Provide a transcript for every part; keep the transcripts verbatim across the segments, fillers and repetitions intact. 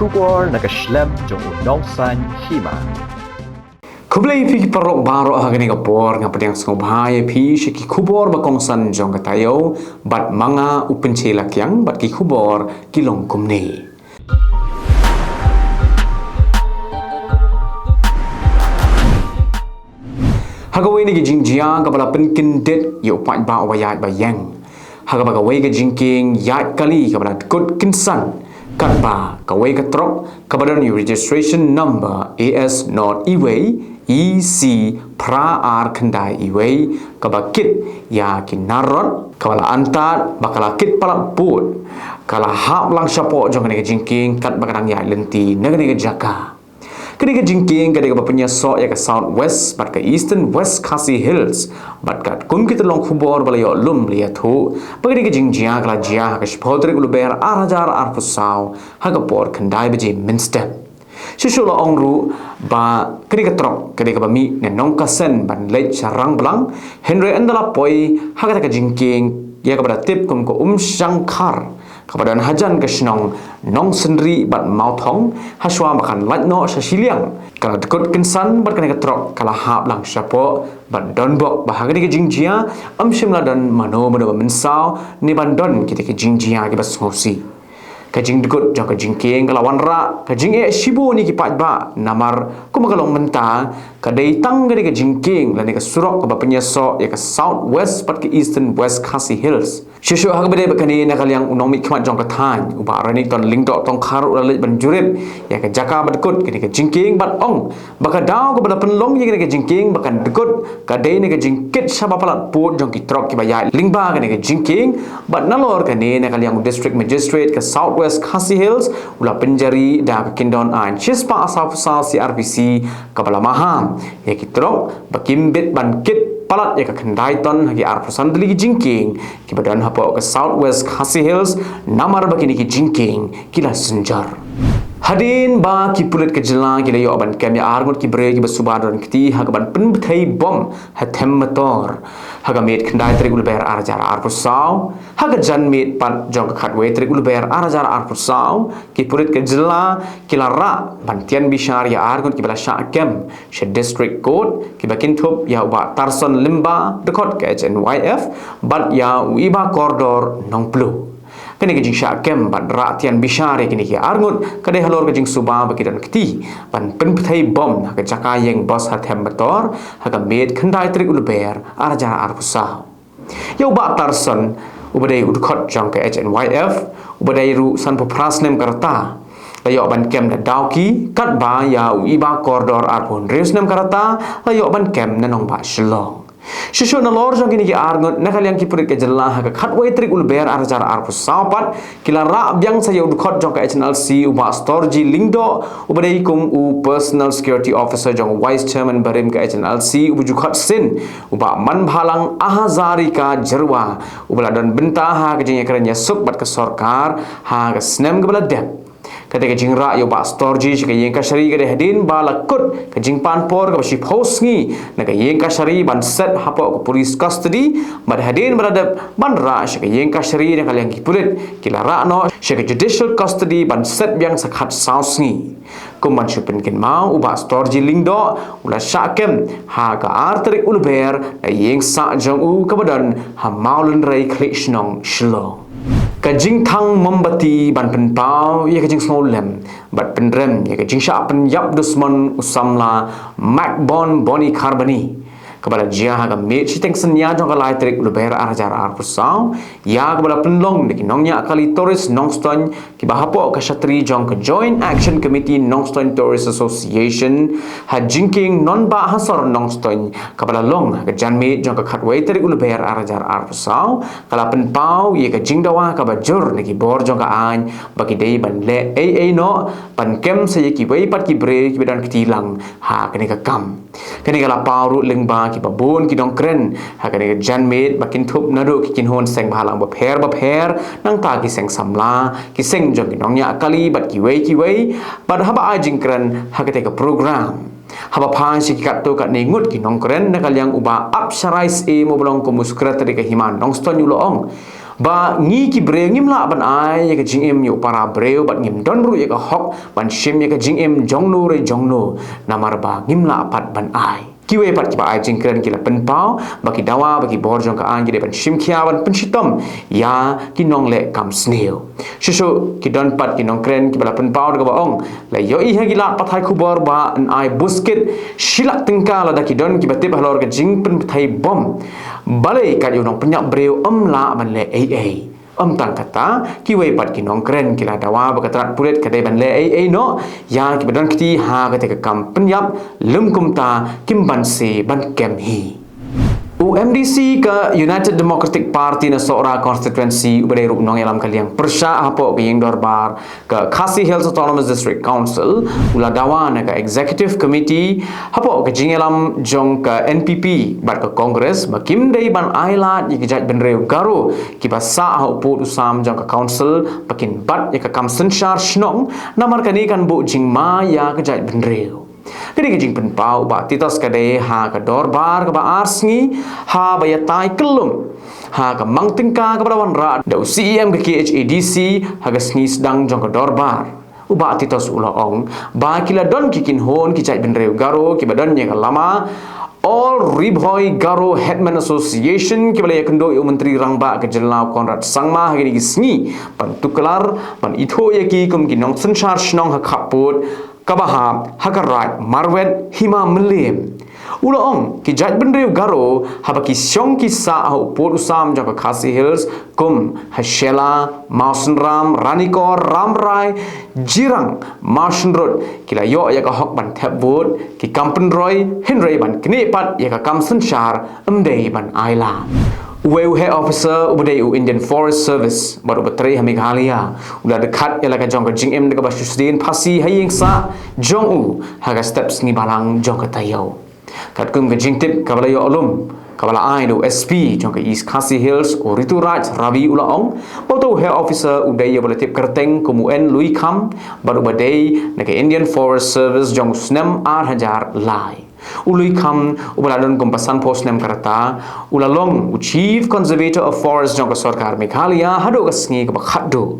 Khubor na ka shlem jong u nongsan hima. Khublei phi ki paralok baroh ha kane ka por, nga pdiang sngewbha ïa phi sha ki khubor ba kongsan jong ka taïew, bad ma nga u Pynche Lakiang, bad ki khubor ki long kumne. Ha kawei na ki jingjia kaba la pynkyndit ïa u paidbah uba ïaid ba ïeng, ha kaba kawei ka jingkieng ïaid kali kaba la dkut kynsan, katba kawei ka trok kaba don ïa u registration number A S not iwei E C phra ar khyndai iwei, kaba kit ïa ki nar rot, kaba la antad ba ka la kit palat pud, ka la hap lang shapoh jong kane ka jingkieng katba ka dang ïaid lynti na kane ka jaka. Kane ka jingkieng ka dei kaba pynïasoh ïa ka South West bad ka Eastern West Khasi Hills, bad katkum ki tyllong khubor ba la ïoh lum la ïathuh ba kane ka jingjia ka la jia ha ka shiphew tarik u Lber ar hajar arphew saw, ha ka por khyndai baje mynstep. Shuh shuh la ong ruh ba kane ka trok ka dei kaba mih na Nongkasen ban leit sha Rangblang, hynrei ynda la poi ha kata ka jingkieng ïa kaba la tip kum ka Umshangkhar, kaba don hajan ka shnong Nongsynrih bad Mawthong, hashwa ba kan lait noh sha shiliang, ka la dkut kynsan bad kane ka trok ka la hap lang shapoh, bad donbok ba ha kane ka jingjia ym shym la don mano mano ba mynsaw ne ban don kita ki jingjia kiba sngewsih. Ka jingdkut jong ka jingkieng ka la wanrah ka jingeh shibun ïa ki paidbah, namar kumba ka long mynta ka dei tang kane ka jingkieng lane ka surok kaba pynïasoh ïa ka South West bad ka Eastern West Khasi Hills. Shuh shuh ha kaba ïadei bad kane, na ka liang u nongmihkhmat jong ka thaiñ u Bah Renikton Lyngdoh Tongkhar u la leit ban jurip ïa ka jaka ba dkut kane ka jingkieng bad ong ba ka daw kaba la pynlong ïa kane ka jingkieng ba kan dkut ka dei na ka jingkit shaba palat pud jong ki trok kiba ïaid lyngba kane ka jingkieng, bad nalor kane na ka liang u District Magistrate ka South West Khasi Hills u la pynjari da ka kyndon aiñ shispah sawphew saw C R P C, kaba la maham ïa ki trok ba kim bit ban kit palat ïa ka khyndai ton ha ki arphew san tylli ki jingkieng kiba don hapoh ka South West Khasi Hills, namar ba kine ki jingkieng ki la synjor. Hadien ba ki pulit ka jylla ki la ïoh ban kem ïa arngut ki briew kiba suba don kti ha kaban pynbthei bom ha them motor ha ka miet khyndai tarik u Lber ar hajar arphew saw, ha ka janmiet pat jong ka khatwei tarik u Lber ar hajar arphew saw, ki pulit ka jylla ki la rah ban tian bishar ïa arngut kiba la shah kem sha District Court, kiba kynthup ïa u Bah Tarson Lyngba, dkhot ka H N Y F, bad ïa u Iba Kordor Nongplu. Kane ka jingshah kem bad rah tian bishar ïa kine ki arngut ka dei halor ka jingsuba ba ki don kti ban pynbthei bom ha ka jaka ïeng bos ha them motor ha ka miet khyndai tarik u Lber ar hajar arphew saw. Ïa u Bah Tarson, uba dei u dkhot jong ka H N Y F, uba dei ruh sanphew phra snem ka rta, la ïoh ban kem na Dawki, katba ïa u Iba Kordor arphew hynriew snem ka rta la ïoh ban kem na nongbah Shillong. Shuh shuh nalor jong kine ki arngut, na ka liang ki pulit ka jylla ha ka khatwei tarik u Lber ar hajar arphew saw pat ki la rah biang sa ïa u dkhot jong ka H N L C, u Bah Storji Lyngdoh, uba dei kum u Personal Security Officer jong u Vice Chairman barim ka H N L C, uba ju khot sien u Bah Manbhalang Ahazarika Jyrwa, uba la don bynta ha ka jingïakren ïasuk bad ka sorkar ha ka snem kaba la dep. Kata ka jingrah ïa u Bah Storji sha ka ïing kashari ka dei hadien ba la kut ka jingpan por kaba shiphew sngi na ka ïing kashari ban set hapoh ka police custody, bad hadien ba la dep ban rah sha ka ïing kashari na ka liang ki pulit, ki la rah noh sha ka judicial custody ban set biang sa khatsaw sngi. Kum ban shu pynkynmaw, u Bah Storji Lyngdoh u la shah kem ha ka ar tarik u Lber na ïing sah jong u kaba don ha Mawlynrei Khlieh Shnong, Shillong. Ka jingthang mombati ban pynpaw ïa ka jingsngewlem bad pynrem ïa ka jingshah pynïap dusmon u samla Macbon Boni Kharbani, kaba la jia ha ka miet shiteng synñia jong ka lai tarik u Lber ar hajar arphew saw, ïa kaba la pynlong da ki nongñiah kali tourist Nongstoiñ kiba hapoh ka shatri jong ka Joint Action Committee Nongstoiñ Tourist Association, ha jingkieng nongbah ha sor Nongstoiñ, kaba la long ha ka janmiet jong ka khatwei tarik u Lber ar hajar arphew saw, ka la pynpaw ïa ka jingdawa kaba jur na ki bor jong ka aiñ ba ki dei ban leh ei ei noh ban kem sa ïa kiwei pat ki briew kiba don kti lang ha kane ka kam. Kane ka la paw ruh lyngba kiba bun ki nongkren ha kane ka janmiet ba kynthup naduh ki kynhun seng bhalang bapher bapher, nangta ki seng samla, ki seng jong ki nongñiah kali bad kiwei kiwei, bad haba ai jingkren ha kata ka program, haba phai sha ki katto katne ngut ki nongkren, na ka liang u Bah Apsharai Syiem uba long kum u Secretary ka Hima Nongstoiñ u la ong ba ngi ki briew ngim lah ban ai ïa ka jingim ïa u para briew bad ngim don ruh ïa ka hok ban shim ïa ka jingim jong no re jong no, namar ba ngim lah pat ban ai. Kiwei pat kiba ai jingkren ki la pynpaw ba ki dawa ba ki bor jong ka aiñ ki dei ban shim khia ban pynshitom ïa ki nongleh kam sniew. Shuh shuh ki don pat ki nongkren kiba la pynpaw da kaba ong, la ïohi ha ki lad pathai khubor ba yn ai buskit shi lak tyngka lada ki don kiba tip halor ka jingpynpathai bom. Balei kat ïa u nongpynïap briew ym lah ban leh ei ei. Ym tang kata, kiwei pat ki nongkren ki la dawa ba ka tnad pulit ka dei ban leh ei ei noh ïa kiba don kti ha kata ka kam pynïap, lym kumta kim banse ban kem hi. U M D C ka United Democratic Party na Sohra constituency uba dei ruh nongïalam ka liang pyrshah hapoh ka ïing dorbar ka Khasi Hills Autonomous District Council u la dawa na ka Executive Committee hapoh ka jingïalam jong ka N P P bad ka Congress ba kim dei ban ailad ïa ki jaitbynriew Garo kiba sah ha u pud u sam jong ka Council ba kin bat ïa ka kam synshar shnong, namar kane kan buh jingma ïa ka jaitbynriew. Kane ka jingpynpaw u Bah Titos ka dei ha ka dorbar kaba ar sngi haba ïatai kyllum ha ka mang tyngka kaba la wanrah da u C E M ka K H A D C ha ka sngi sdang jong ka dorbar. U Bah Titos u la ong ba ki la don ki kynhun ki jaitbynriew Garo kiba don ïa ka lama All Ri Bhoi Garo Headman Association kiba la ïakynduh ïa u Myntri Rangbah ka jylla u Conrad Sangma ha kine ki sngi ban tuklar ban ithuh ïa ki kum ki nongsynshar shnong ha khappud kaba hap ha ka Raid Marwet Hima Mylliem. U la ong ki jaitbynriew Garo haba ki shong ki sah ha u pud u sam jong ka Khasi Hills kum ha Shella, Mawsynram, Ranikor, Rambrai, Jirang, Mawshynrut ki la ïoh ïa ka hok ban thep vote, ki kam pynroi, hynrei ban knieh pat ïa ka kam synshar ym dei ban ailad. Uwei u heh officer uba dei u Indian Forest Service bad uba trei ha Meghalaya u la dkhat ïa la ka jong ka jingim da kaba shu sdien phasi ha ïing sah jong u ha ka step sngi balang jong ka taïew. Katkum ka jingtip kaba la ïoh lum kaba la ai da u S P jong ka East Khasi Hills u Rituraj Ravi u la ong ba uta u heh officer u dei uba la tip kyrteng kum u N Luikham bad uba dei na ka Indian Forest Service jong u snem ar hajar lai. U Luikham uba la don kum ba sanphew snem ka rta u la long u Chief Conservator of Forest jong ka sorkar Meghalaya haduh ka sngi kaba khatduh.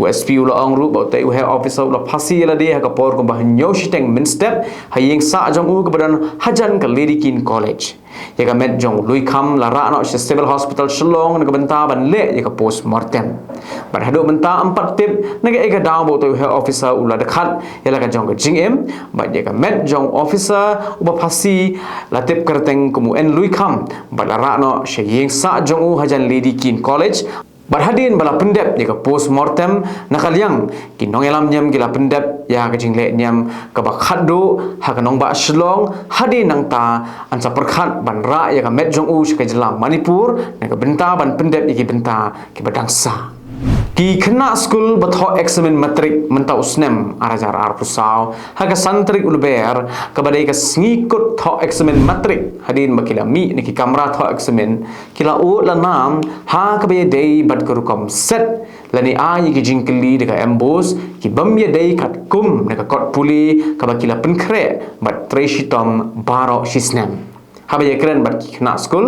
U S P u la ong ruh ba utei u heh officer u la phasi ïa lade ha ka por kumba hynñiew shiteng mynstep ha ïing sah jong u kaba don hajan ka Lady Keane College. Ïa ka met jong u Luikham la rah noh sha Civil Hospital Shillong na ka bynta ban leh ïa ka post mortem. Bad haduh mynta ym pat tip na kaei ka daw ba utei u heh officer u la dkhat ïa la ka jong ka jingim bad ïa ka met jong u officer uba phasi la tip kyrteng kum u N Luikham bad la rah noh sha ïing sah jong u hajan Lady Keane College. Bad hadien ba la pyndep ïa ka post mortem na ka liang ki nongïalam niam ki la pyndep ïa ka jingleh niam kaba khatduh ha ka nongbah Shillong, hadien nangta yn sa pyrkhat ban rah ïa ka met jong u sha ka jylla Manipur na ka bynta ban pyndep ïa ki bynta kiba dang sah. Ki khynnah skul ba thoh eksamin matrik mynta u snem ar hajar arphew saw ha ka san tarik u Lber kaba dei ka sngi kut thoh eksamin matrik, hadien ba ki la mih na ki kamra thoh eksamin ki la ud la nam ha kaba ïadei bad ka rukom set lane ai ïa ki jingkylli da ka MBOSE ki bym ïadei katkum na ka kot pule kaba ki la pynkhreh bad trei shitom baroh shisnem. Haba ïakren bad ki khynnah skul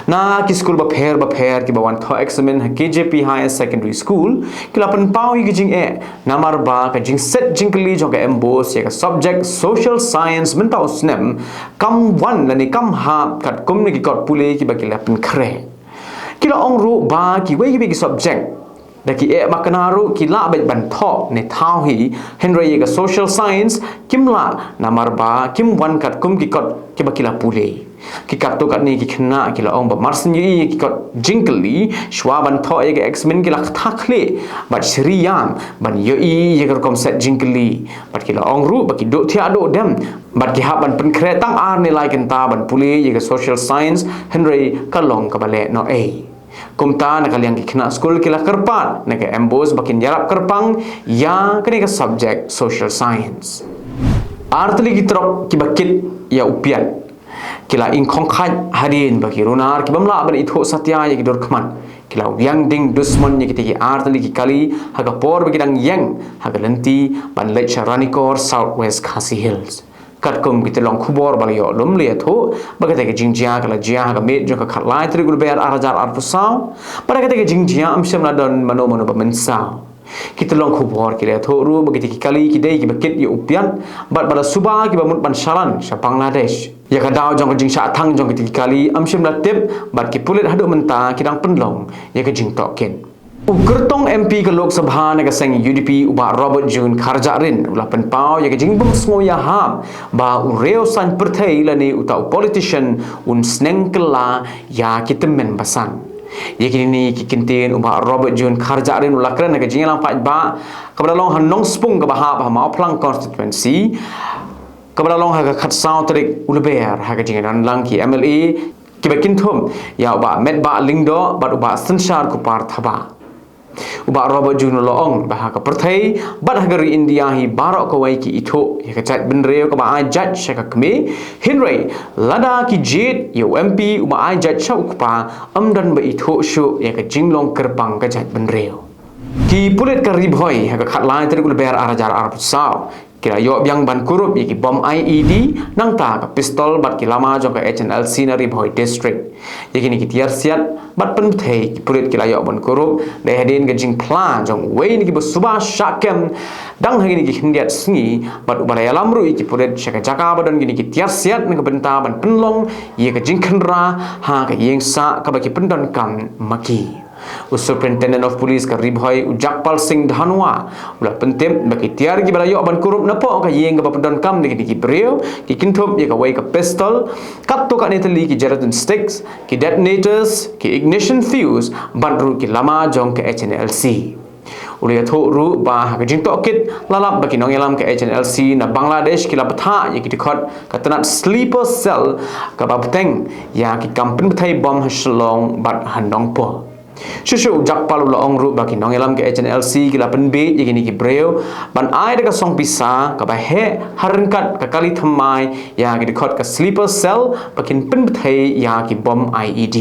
na ki skul bapher bapher kiba wan thoh eksamin ha KJP Higher Secondary School ki la pynpaw ïa ki jingeh namar ba ka jingset jingkylli jong ka MBOSE ïa ka subject Social Science mynta u snem kam wan lane kam hap katkum na ki kot pule kiba ki la pynkhreh. Ki la ong ruh ba kiwei kiwei ki subject da ki eh makna ruh ki lah beit ban thoh ne thaw hi, hynrei ïa ka Social Science kim lah namar ba kim wan katkum ki kot kiba ki la pule. Ki katto katne ki khynnah ki la ong ba mar syn ïohi ïa ki kot jingkylli shuwa ban thoh ïa ka eksamin ki la kthah khlieh bad shri ïam ban ïohi ïa ka rukom set jingkylli bad ki la ong ruh ba ki duh thiah duh dem bad ki hap ban pynkhreh tang ar ne lai kynta ban pule ïa ka Social Science, hynrei ka long kaba leh noh ei. Kumta na ka liang ki khynnah skul ki la kyrpad na ka MBOSE ba kin ïarap kyrpang ïa kane ka subject Social Science. Artylli ki trok kiba kit ïa u piat ki la ingkhong khait hadien ba ki runar ki bym lah ban ithuh satia ïa ki dur khmat ki la wiang ding dusmon ïa kitei ki artylli ki kali ha ka por ba ki dang ïeng ha ka lynti ban leit sha Ranikor, South West Khasi Hills. Katkum ki tyllong khubor ba la ïoh lum, la ïathuh ba kata ka jingjia ka la jia ha ka miet jong ka khatlai tarik u Lber ar hajar arphew saw. Bad kata ka jingjia ym shym la don mano mano ba mynsaw. Ki tyllong khubor ki la ïathuh ruh ba kita ki kali ki dei kiba kit ïa u piat bad ba la suba kiba mut ban shalan sha Bangladesh. Ïa ka daw jong ka jingshah thang jong kita ki kali ym shym la tip bad ki pulit haduh mynta ki dang pynlong ïa ka jingtohkit. U kyrtong M P ka Lok Sabha na ka seng U D P u Bah Robert June Kharjahrin u la pynpaw ïa ka jingbym sngewïahap ba u riew saiñ pyrthei lane uta u politician un sneng kylla ïa ki tymmen basan. Ïa kine ki kyntien u Bah Robert June Kharjahrin u la kren ha ka jingïalang paidbah kaba la long ha Nongspung kaba hap ha Mawphlang constituency, kaba la long ha ka khatsaw tarik u Lber ha ka jingïadonlang ki M L A kiba kynthup ïa u Bah Metbah Lyngdoh bad u Bah Synshar Kupar Thabah. U Bah Robert June u la ong ba ha ka pyrthei bad ha ka ri India hi baroh kawei ki ithuh ïa ka jaitbynriew kaba ai jait sha ka kmie, hynrei lada ki jied ïa u M P uba ai jait sha u kpa, ym don ba ithuh shuh ïa ka jinglong kyrpang ka jaitbynriew. Ki pulit ka Ri Bhoi ha ka khatlai tarik u Lber ar hajar arphew saw ki la ïoh biang ban kurup ïa ki bom I E D, nangta ka pistol bad ki lama jong ka H N L C na Ri Bhoi District. Ïa kine ki tiar siat bad pynbthei ki pulit ki la ïoh ban kurup dei hadien ka jingphla jong uwei na kiba suba shah kem dang ha kine ki khyndiat sngi bad uba la ïalam ruh ïa ki pulit sha ka jaka ba don kine ki tiar siat na ka bynta ban pynlong ïa ka jingkhynra ha ka ïing sah kaba ki pyndonkam ma ki. U Superintendent of Police ka Ri Bhoi u Jagpal Singh Dhanwa u la pyntip ba ki tiar kiba la ïoh ban kurup napoh ka ïing kaba pyndonkam da kine ki briew ki kynthup ïa kawei ka pistol, katto katne tylli ki gelatin sticks, ki detonators, ki ignition fuse bad ruh ki lama jong ka H N L C. U la ïathuh ruh ba ha ka jingtohkit la lap ba ki nongïalam ka H N L C na Bangladesh ki la bthah ïa ki dkhot ka tnat sleeper cell kaba bteng ïa ki kam pynbthei bom ha Shillong bad ha Nongpoh. Shuh shuh u Jagpal u la ong ruh ba ki nongïalam ka H N L C ki la pynbieit ïa kine ki briew ban ai da ka song pisa kaba heh ha ryngkat ka kali thymmai ïa ki dkhot ka sleeper cell ba kin pynbthei ïa ki bom I E D.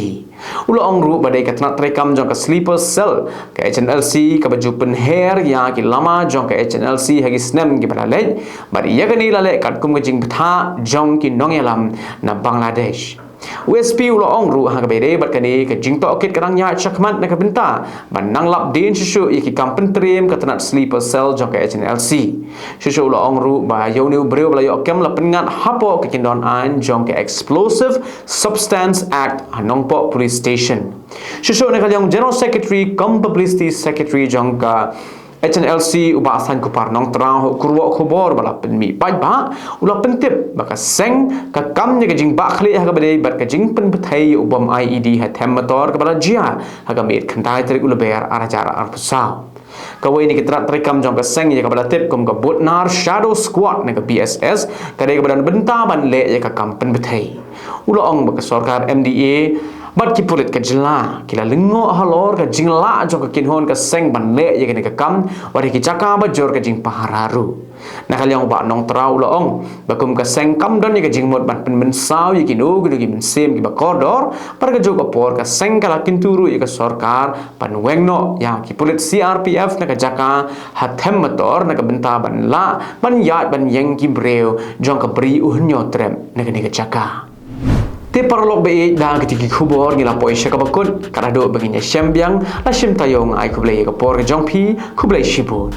U la ong ruh ba dei ka tnat treikam jong ka sleeper cell ka H N L C kaba ju pynher ïa ki lama jong ka H N L C ha ki snem kiba la leit bad ïa kane la leh katkum ka jingbthah jong ki nongïalam na Bangladesh. U S P u la ong ruh ha kaba ïadei bad kane ka jingtohkit ka dang ïaid shakhmat na ka bynta ban nang lap dien shuh shuh ïa ki kam pyntriem ka tnat sleeper cell jong ka H N L C. Shuh shuh u la ong ruh ba ïa une u briew ba la ïoh kem la pynngat hapoh ka kyndon aiñ jong ka Explosive Substance Act ha Nongpoh Police Station. Shuh shuh na ka liang General Secretary cum Publicity Secretary jong ka H N L C u Bah Saiñ Kupar Nongtraw ha u kyrwoh khubor ba la pynmih paidbah u la pyntip ba ka seng ka kam ïa ka jingbahkhlieh ha kaba ïadei bad ka jingpynbthei ïa u bom I E D ha them motor kaba la jia ha ka miet khyndai tarik u Lber ar hajar arphew saw. Kawei na ki tnat treikam jong ka seng ïa kaba la tip kum ka Butnar Shadow Squad na ka B S S ka dei kaba don bynta ban leh ïa ka kam pynbthei. U la ong ba ka sorkar M D A bad ki pulit ka jylla ki la lyngngoh halor ka jinglah jong ka kynhun ka seng ban leh ïa kane ka kam wat ha ki jaka ba jur ka jingpahara ruh. Na ka liang u Bah Nongtraw u la ong ba kum ka seng kam don ïa ka jingmut ban pynmynsaw ïa kino kino ki mynsiem kiba kordor bad ha kajuh ka por ka seng ka la kyntu ruh ïa ka sorkar ban weng noh ïa ki pulit C R P F na ka jaka ha them motor na ka bynta ban lah ban ïaid ban ïeng ki briew jong ka Bri u Hynñiewtrep na kane ka jaka. Te paralok ba ïeit, da kiti ki khubor ngi la poi sha kaba kut. Kat haduh ba ngin ïashem biang, la shim taïew, nga ai khublei ïa ka por ka jong phi. Khublei shibun.